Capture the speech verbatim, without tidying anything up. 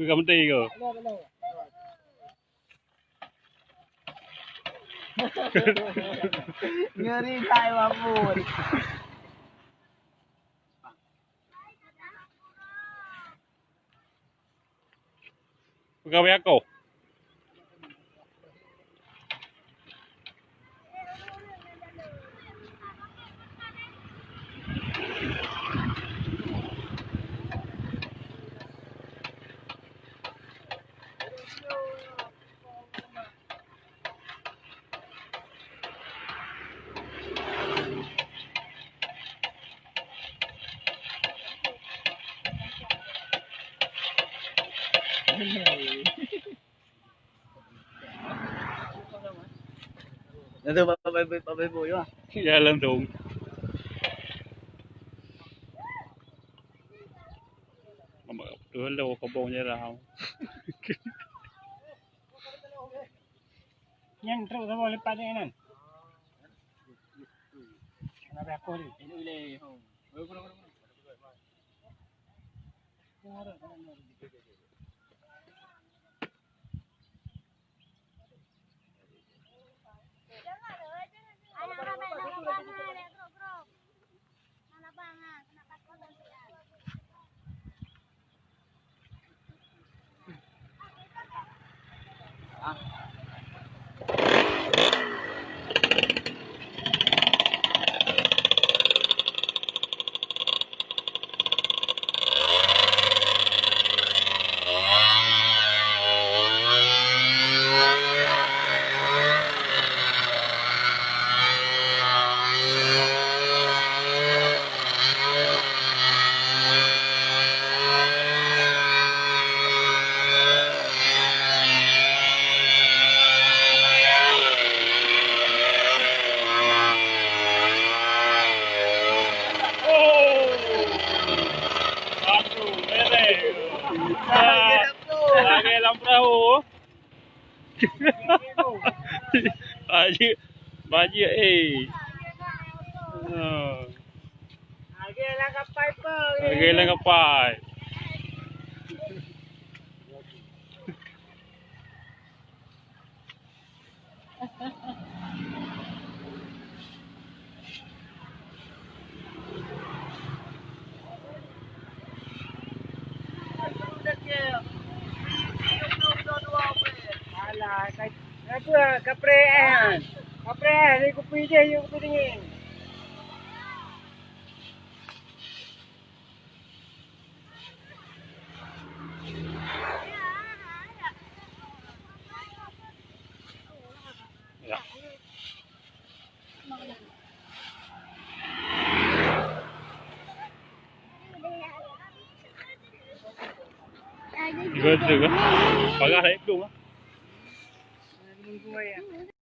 Bukan penting ke? Ngeri that, Mahmud. Pegawai aku. Langsung Bapak Ibu, Bapak Ibu, ya. Ya, langsung. Dulu kebong je lah. Nyan truk saboh lipat ni nan. Kenapa aku ni? Aduh, mereh. Lagi lam perahu. Bajik, bajik, eh. Ha. Lagi lam kapai pe. Lagi lam kapai. Alah, ka, apa, kapreh eh, han? Kapreh eh, ni kupi je, yuk kupi dingin. Ya. Tiga tu ke? Pagar naik belum ah?